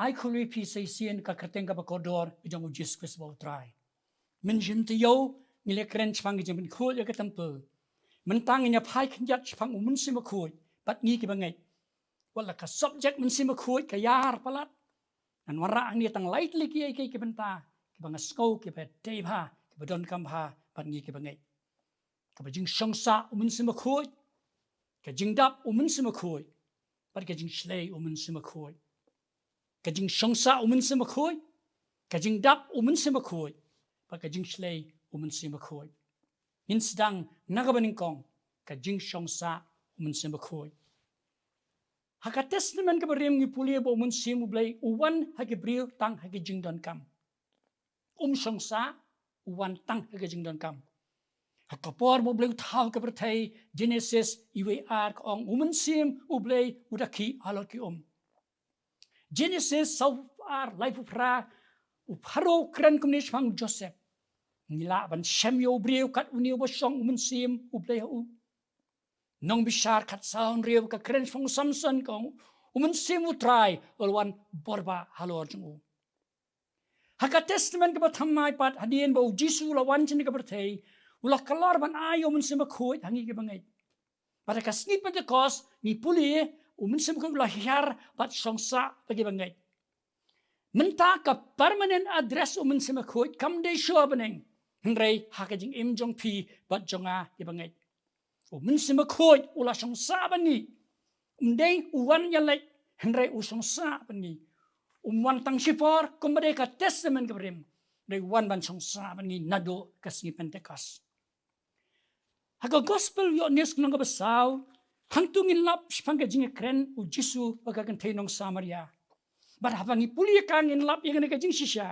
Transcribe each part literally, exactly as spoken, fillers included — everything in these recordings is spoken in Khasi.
Ai khulwi phi sa shisien ka kyrteng kaba kordor ka jong u Jisu Khrist ba u Trai. Mynshwa mynta ïoh ngi la kren shaphang ka jingpynkhuid ïa ka templ. Mynta ngin ïa phai khyndiat shaphang u Mynsiem Bakhuid bad ngi kiba ngeit. Wat la ka subject Mynsiem Bakhuid ka ïar palat, ngan wanrah hangne tang lai tylli kiei kiei ki bynta kiba nga sngew kiba dei bha, kiba donkam bha bad ngi kiba ngeit. Kaba jingshong sah u Mynsiem Bakhuid, ka jingdap u Mynsiem Bakhuid, bad ka jingshlei u Mynsiem Bakhuid. Ka jingshong sah u Mynsiem Bakhuid, ka jingdap u Mynsiem Bakhuid, bad ka jingshlei u Mynsiem Bakhuid. Ngin sdang na kaba nyngkong, ka jingshong sah u Mynsiem Bakhuid. Ha ka Testament kaba rim ngi pule ba u Mynsiem u Blei u wan ha ki briew tang ha ki jingdonkam. Um shong sah, u wan tang ha ka jingdonkam. Ha ka por ba u Blei u thaw ka pyrthei, Genesis wei ar ka ong u Mynsiem u Blei u da khih halor ki um. Genesis saw ar laiphew phra, u Pharaoh u kren kumne shaphang u Joseph. Ngi lah ban shem ïa u briew kat une uba shong u Mynsiem u Blei ha u. Nongbishar khatsaw hynriew ka kren shaphang u Samson ka ong u Mynsiem u Trai u la wan bor bha halor jong u. Ha ka Testament kaba thymmai pat hadien ba u Jisu u la wan sha kane ka pyrthei, u la kylla ban ai ïa u Mynsiem Bakhuid ha ngi kiba ngeit. Bad ha ka sngi Pentekost ngi pule u Mynsiem Bakhuid u la hiar bad shong sah bad kiba ngeit. Mynta ka permanent address u Mynsiem Bakhuid kam dei shuwa bneng, hynrei ha ka jingim jong phi bad jong nga kiba ngeit. U Mynsiem Bakhuid u la shong sah bad ngi. Um dei u wan ïaleit, hynrei u shong sah bad ngi. Um wan tang shipor kumba dei ka Testament kaba rim, hynrei u wan ban shong sah bad ngi naduh ka sngi Pentekost. Ha ka Gospel u Ïoannis lynnong kaba saw, hangto ngin lap shaphang ka jingïakren u Jisu bad ka kynthei nong Samaria. Bad haba ngi pule ïa ka ngin lap ïa kane ka jingshisha.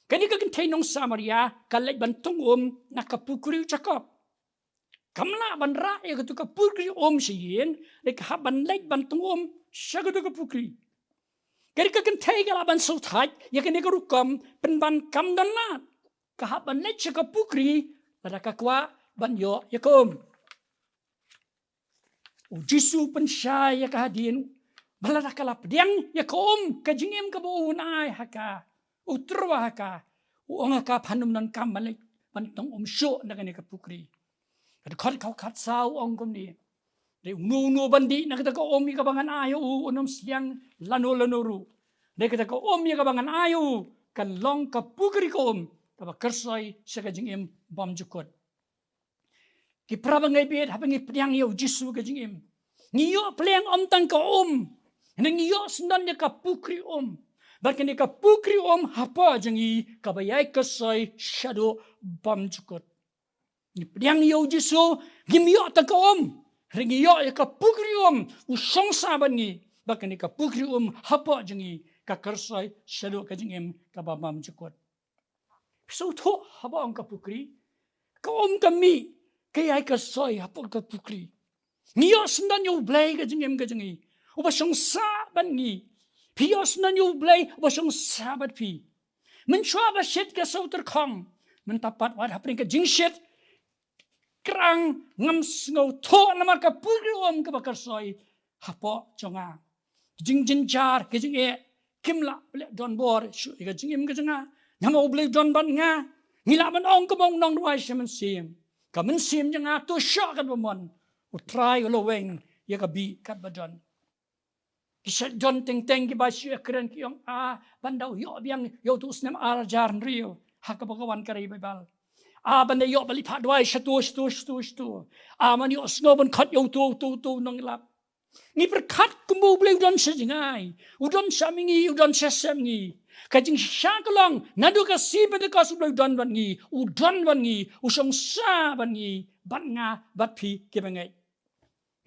Kane ka kynthei nong Samaria ka leit ban tong um na ka pukri u Jakob. Kam lah ban rah ïa katu ka pukri um sha ïing, hynrei ka hap ban leit ban tong um sha katu ka pukri. Kane ka kynthei ka lah ban sngewthait ïa kane ka rukom pynban kam don lad. Ka hap ban leit sha ka pukri lada ka kwah ban ïoh ïa ka um. U Jisu u pynshai ïa ka hadien ba lada ka la pdiang ïa ka um, ka jingim kaba un ai ha ka, u tyrwa ha ka, u ong ha ka, phan ym donkam ban leit ban tong um shuh na kane ka pukri. Ka dkhot khatsaw u ong kumne: Hynrei uno uno uban dih na kata ka um ïa kaba ngan ai ïa u un ym sliang lano lano ruh. Hynrei kata ka um ïa kaba ngan ai ïa u kan long ka pukri ka um kaba kyrsoi sha ka jingim bymjukut. Ki para bangeit, haba ngi pdiang ïa u Jisu ka jingim, ngi ïoh pdiang ym tang ka um, hynrei ngi ïoh sngewdon ïa ka pukri um. Bad kane ka pukri um hapoh jong ngi kaba ïai kyrsoi shaduh bymjukut. Ngi pdiang ïa u Jisu, ngim ïoh tang ka um, hynrei ngi ïoh ïa ka pukri um, u shong sah bad ngi. Bad kane ka pukri um hapoh jong ngi ka kyrsoi shaduh ka jingim kaba bymjukut. Phi sngewthuh haba ong ka pukri? Ka um ka mih, ka ïai kyrsoi hapoh ka pukri. Ngi ïoh sngewdon ïa u Blei ka jingim ka jong ngi, uba shong sah bad ngi. Phi ïoh sngewdon ïa u Blei uba shong sah bad phi. Mynshuwa ba shit ka sngewtyrkhong, mynta pat wat hapdeng ka jingshit krang ngam sngewthuh namar ka pukri um kaba kyrsoi hapoh jong nga. Ka jingjynjar, ka jingeh kim lah ban leh donbor shuh ïa ka jingim ka jong nga. Namar u Blei u don bad nga. Ngi lah ban ong kumba ong u nongrwai sha mynsiem: Ka mynsiem jong nga to shoh katba mon, u Trai u la weng ïa ka bih katba don. Ki shait don teng teng kiba shu ïakren ki ong, a, ban da ïoh biang ïa uto u snem ar hajar hynriew ha kaba ka wan ka rei Baibl. A, ban da ïoh ban leit phah duwai shato shato shato shato. A, ban ïoh sngew ban khot ïa uto uto uto u nongïalap. Ngi pyrkhat kumba u Blei u don sha jngai, u don sha mihngi, u don sha sepngi. Ka jingshisha ka long naduh ka sngi Pentekost u Blei u don bad ngi, u don bad ngi, u shong sah bad ngi, bad nga bad phi kiba ngeit.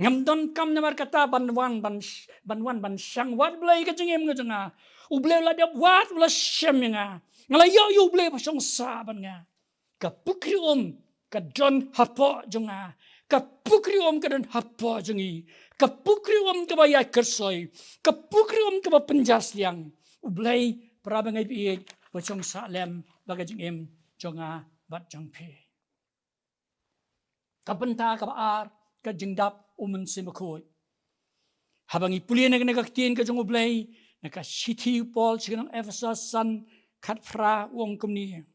Ngam donkam namar kata ban wan ban sh-, ban wan ban shang wad Blei ka jingim ka jong nga. U Blei u la dep wad, u la shem ïa nga. Nga la ïoh ïa u Blei ba shong sah bad nga. Ka pukri um ka don hapoh jong nga. Ka pukri um ka don hapoh jong ngi. Ka pukri um kaba ïai kyrsoi. Ka pukri um kaba pynjah sliang. U Blei, para bangeit, ba shong sah lem bad ka jingim jong nga bad jong phi. Ka bynta kaba ar, ka jingdap u Mynsiem Bakhuid. Haba ngi pule na kane ka ktien ka jong u Blei, Na ka shithi u Paul sha ki nong Ephesos san khatphra u ong kumne: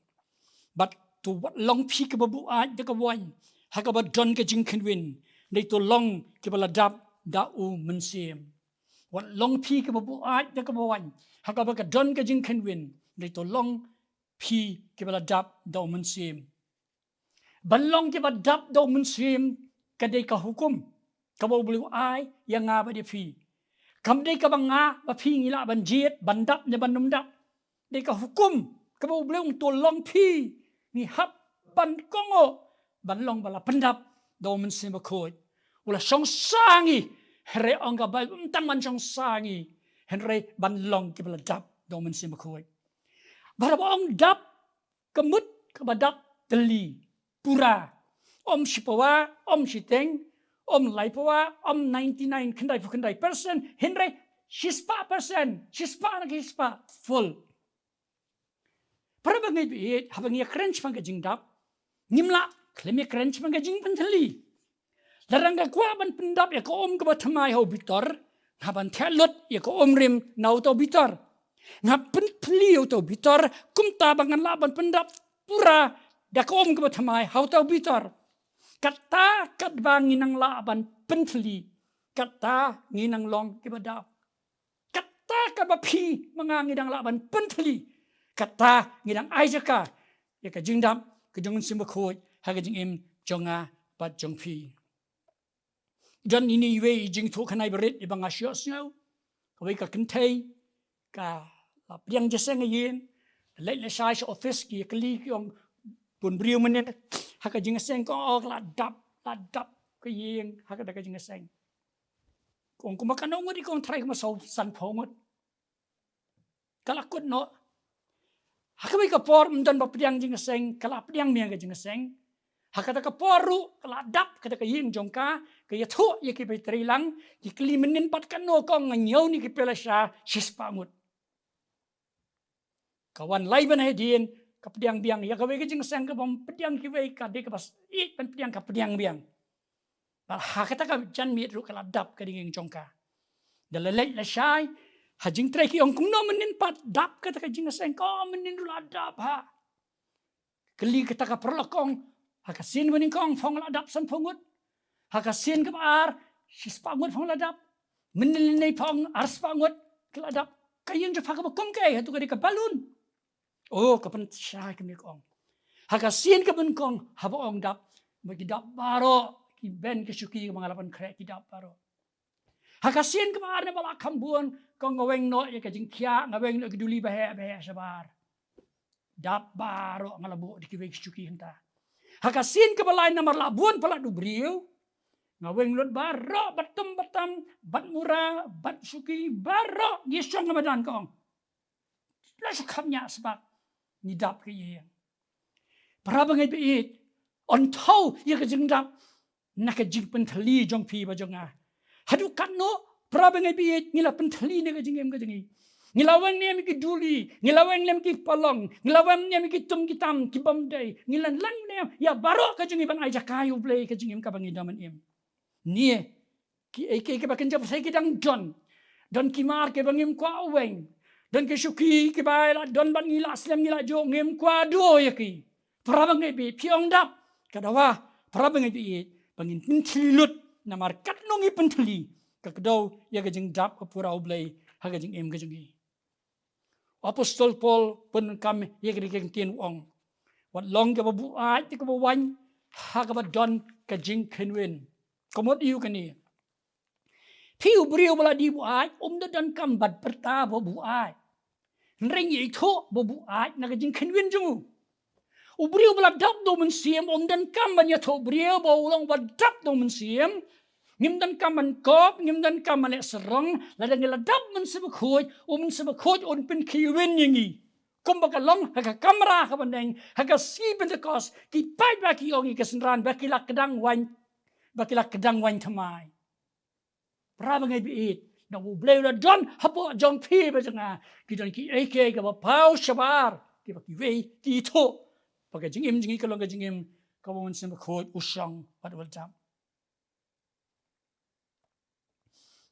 Bad to wat long phi kiba buaid da ka waiñ ha kaba don ka jingkhynwin, hynrei to long kiba la dap da u Mynsiem. Wat long phi kiba buaid da kaba waiñ ha kaba ka don ka jingkhynwin, hynrei to long phi kiba la dap da u Mynsiem. Ban long kiba dap da u Mynsiem ka dei ka hukum kaba U Blei u ai ïa nga bad ïa phi. Kam dei kaba nga bad phi ngi lah ban jied ban dap ne ban ym dap. Dei ka hukum kaba U Blei u ong to long phi, ngi hap ban kohnguh ban long ba la pyndap da u Mynsiem Bakhuid. U la shong sha ngi, hynrei ong ka Baibl ym tang ban shong sha ngi, hynrei ban long kiba la dap da u Mynsiem Bakhuid. Bad haba ong dap, ka mut kaba dap tylli, pura. Ym shi pawa, ym shiteng, ym lai pawa, ym ninety nine, khyndai phew khyndai percent, hynrei shispah percent, shispah na ka shispah, full. Para bangeit baieit, haba ngi ïakren shaphang ka jingdap, ngim lah khlem ïakren shaphang ka jingpyntylli. Lada nga kwah ban pyndap ïa ka um kaba thymmai ha u bitor, nga ban theh lut ïa ka um rim na uta u bitor. Nga pyntylli ïa uta u bitor, kumta ba ngan lah ban pyndap pura da ka um kaba thymmai ha uta u bitor. Kata katba ngi nang lah ban pyntylli, kata ngi nang long kiba dap. Kata kaba phi ma nga ngi dang lah ban pyntylli, kata ngi dang ai jaka ïa ka jingdap ka jong u Mynsiem Bakhuid ha ka jingim jong nga bad jong phi. Don ine iwei i jingthoh khanai barit iba nga shu ïohsngew. Kawei ka kynthei ka la pdiang jingïaseng ha ïing, leit lashai sha office, ki ïakylli ki ong, bun briew mynnin ha ka jingïaseng, ka ong, oh, ka la dap, la dap ka ïing ha ka, da ka jingïaseng. Ka ong, kumba katno ngut i? Ka ong, tharai kumba saw sanphew ngut. Ka la kut noh. Ha kawei ka por ym don ba pdiang jingïaseng, ka la pdiang biang ka jingïaseng. Ha kata ka por ruh ka la dap kata ka ïing jong ka, ka ïathuh ïa kiba trei lang, ki kylli mynnin pat katno, ka ong, nga ñiew ne ki pela sha shispah ngut. Ka wan lai bnai hadien, ka pdiang biang ïa kawei ka jingïaseng, kaba ym pdiang kiwei, ka dei kaba ïeit ban pdiang, ka pdiang biang. Bad ha kata ka janmiet ruh ka la dap ka ding ïing jong ka. Da la leit lashai ha jingtrei, ki ong, kumno mynnin pat dap kata ka jingïaseng? Ka ong, mynnin ruh la dap ha. Kylli kata ka paralok, ka ong, ha ka sien banyngkong phi ong la dap sanphew ngut, ha ka sien kaba ar shispah ngut phi ong la dap, mynnin lyngnei phi ong arspah ngut ki la dap. Ka ïing jong pha kaba kum kaei, hato ka dei ka balloon? Oh, ka pynshai kumne, ka ong. Ha ka sien kaba nyngkong haba ong dap, ba ki dap baroh, ki ben ki shuki kaba nga la pynkhreh, ki dap baroh. Ha ka sien kaba ar, ne ba la kham bun, ka ong, nga weng noh ïa ka jingkhiah, nga weng noh ïa ki duli baheh baheh shabar. Dap baroh, nga la buh da kiwei ki shuki hangta. Ha ka sien kaba lai, namar la bun palat u briew, nga weng lut baroh, bad tum bad tam, bad mura, bad shuki, baroh ngi shong ha madan, ka ong. La shu kham ñiah sbak, ngi dap ka ïing. Para bangeit baieit, yn thew ïa ka jingdap na ka jingpyntylli jong phi bad jong nga. Haduh katno, para bangeit baieit, ngi la pyntylli na ka jingim ka jong ngi? Ngi la weng ne em ïa ki duli, ngi la weng ne em ïa ki palong, ngi la weng ne em ïa ki tum ki tam ki bym dei, ngi la weng ne em ïa baroh ka jong ngi ban ai jaka ïa U Blei ka jingim kaba ngi dang im? Ne kiei kiei kiba kynja pyrthei ki dang don. Don ki mar kiba ngim kwah weng. Don ki shuki kiba la don bad ngi la slem, ngi la juh, ngim kwah duh ïa ki. Para bangeit baieit, phi ong dap, ka dawa, para bangeit baieit, ba ngin pyntylli lut, namar katno ngi pyntylli, ka kdew ïa ka jingdap ka pura U Blei ha ka jingim ka jong ngi. Apostol Paul pyndonkam ïa kane ka ktien, u ong, wat long kiba buaid da kaba waiñ ha kaba don ka jingkhynwin. Ka mut aïu kane? Phi, u briew ba la dih buaid um da donkam ban pyrta ba buaid, hynrei ngi ïathuh ba buaid na ka jingkhynwin jong u. U briew ba la dap da u Mynsiem um donkam ban ïathuh briew ba u long ba dap da u Mynsiem. Ngim donkam ban kop, ngim donkam ban leh sarong, lada ngi la dap Mynsiem Bakhuid, u Mynsiem Bakhuid un pynkhynwin ïa ngi. Kumba ka long ha ka kamra kaba neng ha ka sngi Pentekost, ki paidbah ki ong ïa ki synran ba ki la kdang waiñ, ba ki la kdang waiñ thymmai. Para bangeit baieit, da U Blei u la don hapoh jong phi bad jong nga, ki don kiei kiei kiba paw shabar, kiba kiwei ki ïathuh ba ka jingim jong ngi ka long ka jingim kaba u Mynsiem Bakhuid u shong bad u la dap.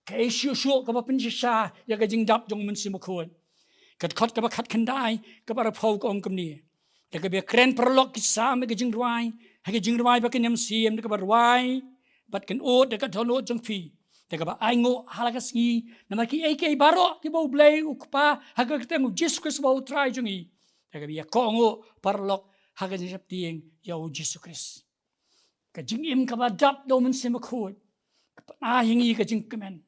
Kaei shuh shuh kaba pynshisha ïa ka jingdap jong u Mynsiem Bakhuid? Ka dkhot kaba khatkhyndai, kaba arphew ka ong kumne: Da kaba ïakren paralok ki Salm ha ka jingrwai, ha ka jingrwai ba kynja mynsiem, da kaba rwai bad kynud da ka dohnud jong phi, da kaba ainguh ha la ka sngi namar kiei kiei baroh kiba U Blei U Kpa ha ka kyrteng U Jisu Khrist ba U Trai jong ngi, da kaba ïakohnguh paralok ha ka jingsheptieng ïa U Jisu Khrist. Ka jingim kaba dap da u Mynsiem Bakhuid ka pynai ïa ngi ka jingkmen.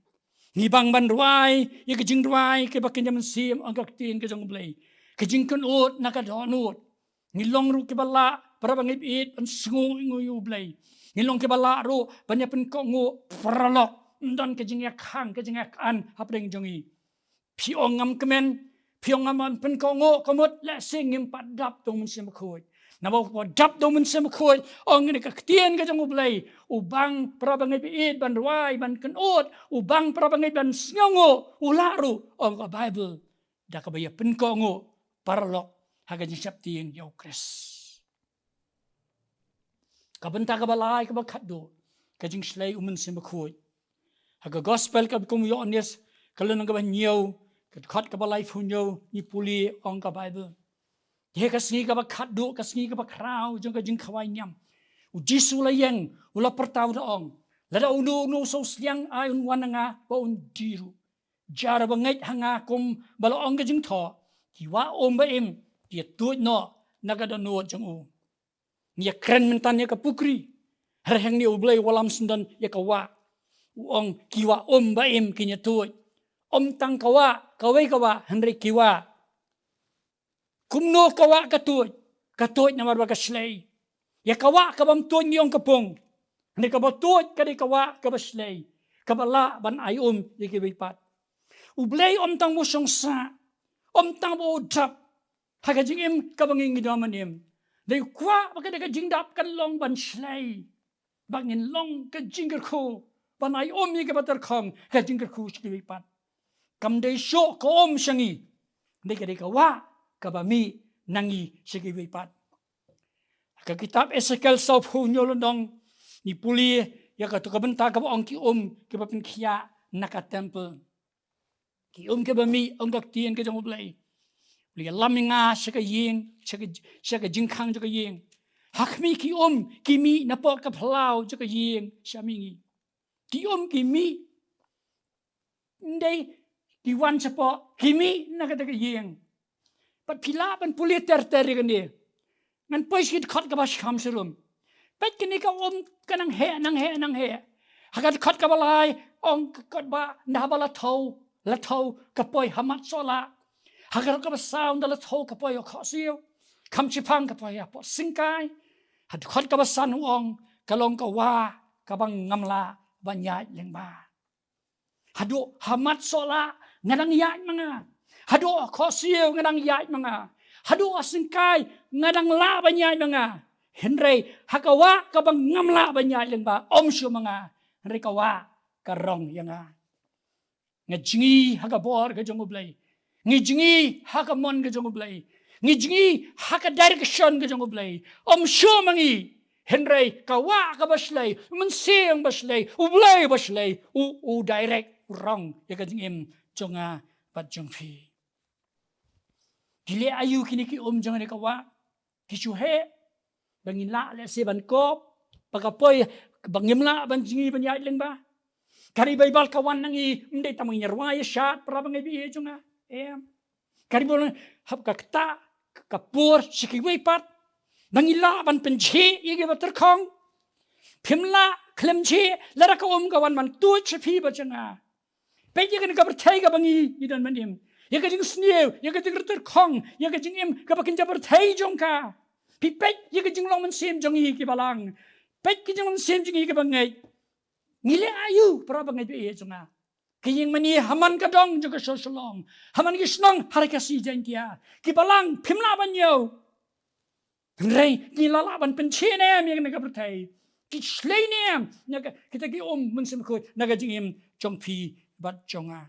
Ngi bang ban rwai ïa ka jingrwai kaba kynja mynsiem, ong ka ktien ka jong U Blei, ka jingkynud na ka dohnud. Ngi long ruh kiba lah, para bangeit, ban sngewnguh ïa U Blei. Ngi long kiba lah ruh ban ïa pynkohnguh paralok. Ym don ka jingïakhang, ka jingïakhan hapdeng jong ngi. Phi ong ngam kmen, phi ong ngam pynkohnguh, ka mut lehse ngim pat dap da u Mynsiem Bakhuid. Namar uba dap da u Mynsiem Bakhuid, ong kane ka ktien ka jong U Blei, u bang, para bangeit, ban rwai, ban kynud, u bang, para bangeit, ban sngewnguh, u lah ruh, ong ka Baibl, da kaba ïa pynkohnguh paralok ha ka jingsheptieng ïa U Khrist. Ka bynta kaba lai kaba khatduh, ka jingshlei u Mynsiem Bakhuid. Ha ka Gospel katkum u Ïoannis, ka lynnong kaba hynñiew, ka dkhot kaba laiphew hynñiew, ngi pule, ong ka Baibl: Te ha ka sngi kaba khatduh, ka sngi kaba khraw jong ka jingkhawai niam, U Jisu u la ïeng, u la pyrta, u da ong: Lada uno uno u sngewsliang, ai un wan ha nga, ba un die ruh. Jar ba ngeit ha nga, kumba la ong ka jingthoh, ki wah um ba im, ki ïatuid noh na ka dohnud jong u. Ngi ïakren mynta ïa ka pukri. Hynrei hangne U Blei u wallam syndon ïa ka wah. U ong ki wah um ba im kin ïatuid. Ym tang ka wah, kawei ka wah, hynrei ki wah. Kumno ka wah ka tuid? Ka tuid namar ba ka shlei. Ïa ka wah kabym tuid ngi ong ka pung. Hynrei kaba tuid ka dei ka wah kaba shlei, kaba lah ban ai um ïa kiwei pat. U Blei ym tang ba u shong sah, ym tang ba u dap ha ka jingim kaba ngi, ngi don mynhynnin. Dei u kwah ba ka dei ka jingdap kan long ban shlei, ba ngin long ka jingkyrkhu ban ai um ïa kiba tyrkhong, ka jingkyrkhu sha kiwei pat. Kam dei shuh ka um sha ngi, dei ka dei ka wah kaba mih na ngi sha kiwei pat. Ka kitab Esekiel sawphew hynñiew lynnong, ngi pule ïa katu ka bynta kaba ong ki um kiba pynkhiah na ka temple. Ki um kiba mih, ong ka ktien ka jong U Blei, U Blei u ïalam ïa nga sha ka ïing, sha ka, sha ka jingkhang jong ka ïing. Ha khmih ki um ki mih napoh ka phyllaw jong ka ïing sha mihngi. Ki um ki mih, ym dei ki wan shapoh, ki mih na kata ka ïing. Bad phi lah ban pule ter ter ïa kane. Ngan poi sha ki dkhot kaba sham sharum. Peit kane ka um ka nang heh, nang heh, nang heh. Ha ka dkhot kaba lai, ong ka kot ba, nda haba la thew, la thew, ka poi ha mat sohlah. Ha ka dkhot kaba saw, nda la thew, ka poi ha khohsiew. Kham shiphang, ka poi hapoh syngkai. Ha dkhot kaba san u ong, ka long ka wah kaba ngam lah ban ïaid lyngba. Haduh ha mat sohlah nga dang ïaid ma nga. Haduh ha khohsiew nga dang ïaid ma nga. Haduh ha syngkai nga dang lah ban ïaid ma nga. Hynrei ha ka wah kaba ngam lah ban ïaid lyngba, ym shuh ma nga. Hynrei ka wah ka rong ïa nga. Nga jngi ha ka bor ka jong U Blei. Ngi jngi ha ka mon ka jong U Blei. Ngi jngi ha ka direction ka jong U Blei. Ym shuh ma ngi. Hynrei ka wah kaba shlei, Mynsiem ba shlei, U Blei ba shlei, u, u direct, u rong ïa ka jingim jong nga bad jong phi. Ki leh aïu kine ki um jong kane ka wah? Ki shu heh ba ngin lah lehse ban kop, ba ka poi, ba ngim lah ban jngi ban ïaid lyngba. Ka dei Baibl ka wan na ngi, ym dei tang ba ngin ïa rwai ïa shad, para bangeit ba ïeit jong nga. Em. Ka dei ba hap ka ktah ka por sha kiwei pat, ba ngin lah ban pynjhieh ïa kiba tyrkhong. Phim lah khlem jhieh lada ka um ka wan ban tuid sha phi bad sha nga. Peit ïa kane ka pyrthei kaba ngi, ngi don mynhynnin. Ïa ka jingsniew, ïa ka jingtyrkhong, ïa ka jingim kaba kynja pyrthei jong ka. Phi peit ïa ka jinglong mynsiem jong ngi ki balang. Peit ka jinglong mynsiem jong ngi kiba ngeit. Ngi leh aïu, para bangeit ba ïeit jong nga? Ka ïing mane ha man ka dong jong ka shnong Shillong, ha man ki shnong ha ri Khasi Jaiñtia, ki balang phim lah ban ñiew. Hynrei ngi la lah ban pynjhieh ne em ïa kane ka pyrthei? Ki shlei ne em na ka, kita ki um Mynsiem Bakhuid na ka jingim jong phi bad jong nga?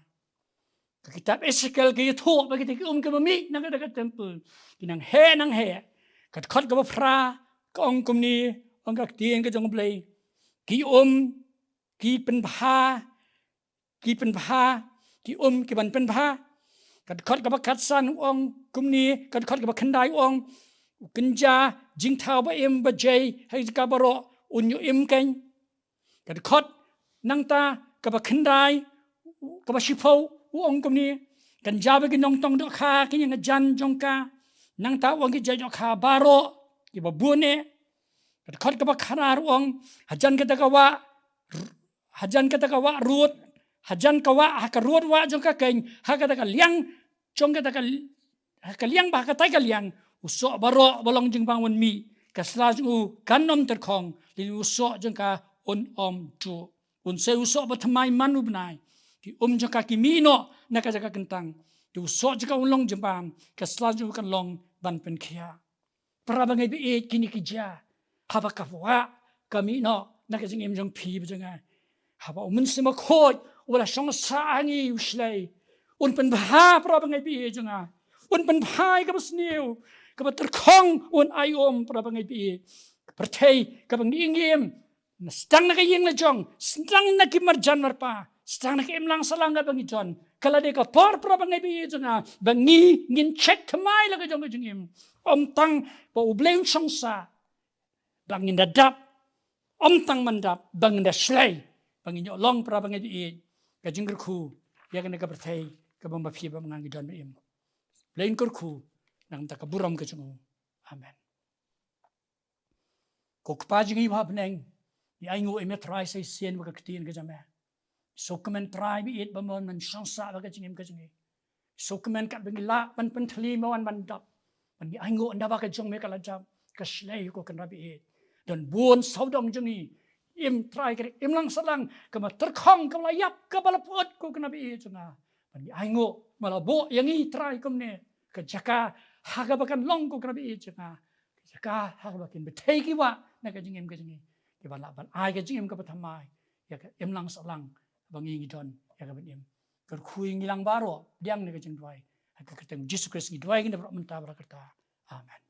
Ka kitab Esekiel ka ïathuh ba kita ki um kiba mih na kata ka temple ki nang heh, nang heh. Ka dkhot kaba phra ka ong kumne, ong ka ktien ka jong U Blei: Ki um ki pynbha ki pynbha, ki um ki ban pynbha. Ka dkhot kaba khatsan u ong kumne, ka dkhot kaba khyndai u ong, u kynja jingthaw ba im ba jai ha ka jaka baroh, un ïoh im keiñ. Ka dkhot nangta kaba khyndai, kaba shiphew u ong kumne, kynja ba ki nongtong dohkha kin ïeng hajan jong ka, nangta u ong ki jait dohkha baroh kiba bun eh. Ka dkhot kaba khadar u ong, hajan kata ka wah, hajan kata ka wah rud, hajan ka wah, ha ka rud wah jong ka keiñ, ha kata ka liang jong kata ka, ha ka liang ba ha kata ka liang, u soh baroh ba long jingbang un mih, ka sla jong u kan ym tyrkhong, lane u soh jong ka un ym duh. Un sei u soh ba thymmai man u bnai, ki um jong ka ki mih noh na ka jaka kyntang. Te u soh jong ka un long jingbam, ka sla jong u kan long ban pynkhiah. Para bangeit ba ïeit, kine ki jia haba ka wah ka mih noh na ka jingim jong phi bad jong nga. Haba u Mynsiem Bakhuid uba la shong sah ha ngi u shlei, un pynbha, para bangeit ba ïeit jong nga. Un pynbha ïa kaba sniew, kaba tyrkhong, un ai um, para bangeit ba ïeit. Ka pyrthei kaba ngi im, na sdang na ka ïing la jong, sdang na ki marjan marpa, sdang na ka imlang sahlang kaba ngi don, ka la dei ka por, para bangeit ba ïeit jong nga, ba ngi ngin check thymmai la ka jong ka jingim. Ym tang ba U Blei un shong sah, ba ngin da dap, ym tang ban dap, ba ngin da shlei, ba ngin ïoh long, para bangeit ba ïeit, ka jingkyrkhu ïa kane ka pyrthei kaba ma phi bad ma nga ngi don ba im. U Blei un kyrkhu na ka bynta ka burom ka jong u. Amen. Ko Kpa jong ngi ba ha bneng, ngi ainguh ïa me Trai sa shisien ba ka ktien ka jong me. Sngewkmen Trai ba ïeit ba mon, men shong sah ba ka jingim ka jong ngi. Sngewkmen katba ngi lah ban pynthymmai, wan ban dap, ban ngi ainguh ynda ba ka jong me ka la dap, ka shlei, ko Kynrad ba ïeit. Don bun sawdong jong ngi, im Trai, ka imlang sahlang kaba tyrkhong, kaba la ïap, kaba la pyut, ko Kynrad ba ïeit jong nga. Ban ngi ainguh, me la buh ïa ngi Trai kumne ka jaka ha kaba kan long, ko Kynrad ba ïeit jong nga, ka jaka ha kaba kin bthei ki wah na ka jingim ka jong ngi, kiban lah ban ai ka jingim kaba thymmai ïa ka imlang sahlang ba ngi ngi don ïa ka ban im. Kyrkhu ïa ngi lang baroh, pdiang na ka jingduwai. Ha ka kyrteng Jisu Khrist ngi duwai, ngi da baroh mynta bad la karta. Amen.